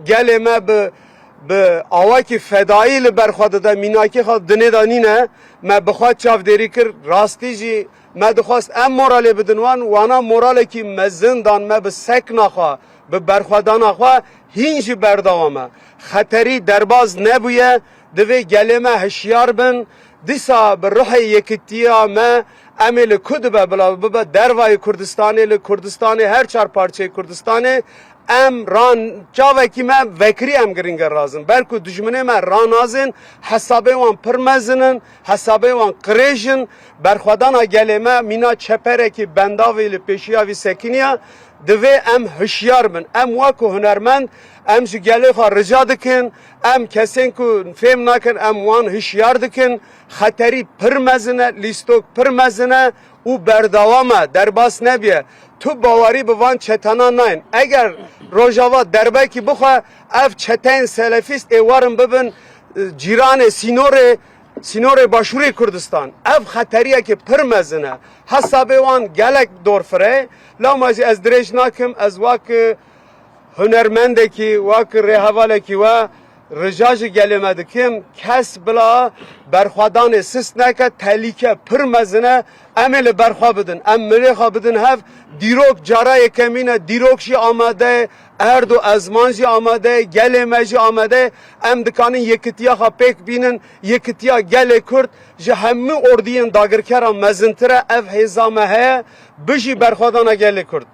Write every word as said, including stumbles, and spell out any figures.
Gelê me bi, bi awakî fedayî li ber xwe dide, mînakê xwe dinê de nîne. Me bi xwe çavdêrî kir, rastî jî me dixwest em moralê bidin wan, wana moralekî mezin dan me bi sekna xwe, bi berxwedana xwe, hîn jî berdewam e. Xeterî derbas nebûye, divê gelê me hişyar bin. Dîsa bi ruhê yekitiya me, em ê li ku dibe bila bibe dervayê Kurdistanê, li Kurdistanê, her çar parçeyê Kurdistanê, em ran çavekî me vekirî em girînge razin. Belku dijminê me ranazên, hesabê wan pir mezin in, hesabê wan qirêj in. Berxwedana gelê me mîna çeperekî bendavê li pêşiya vî sekiniya. Divê em hişyar bin. Em wek ku hunermend, em ji gelê xwe rica dikin, em kesên ku fêm nakin, em wan hişyar dikin. Xeterî pir mezin e, lîstok pir mezin e û berdewam e, derbas nebiye. Tu bawerî bi van çetena nayên. Eger Rojava derbekî bixwe, ev çeteyên selefîst ê werin bibin, e, cîranê sînorê, sînorê Başûrê Kurdistan. Ev xeteriyekê pir mezin e. Hesabê wan gelek dorfire. Lewma jî ez dirêj nakim, ez wek, e, hunermendekî, wek rêhevalekî we rica ji gelê me dikim, kes bila berxwedanê sist neke, telîke pir mezin e, em ê li ber xwe bidin, em milê xwe bidin hev. Dîrok cara yekemîn e, dîrok jî amade ye, erd û ezman jî amade ye, gelê me jî amade ye. Em dikanin yekitiya xwe pêk bînin, yekitiya gelê Kurd ji hemû ordiyên dagirkeran mezintir e, ev hêza me heye. Bijî berxwedana gelê Kurd.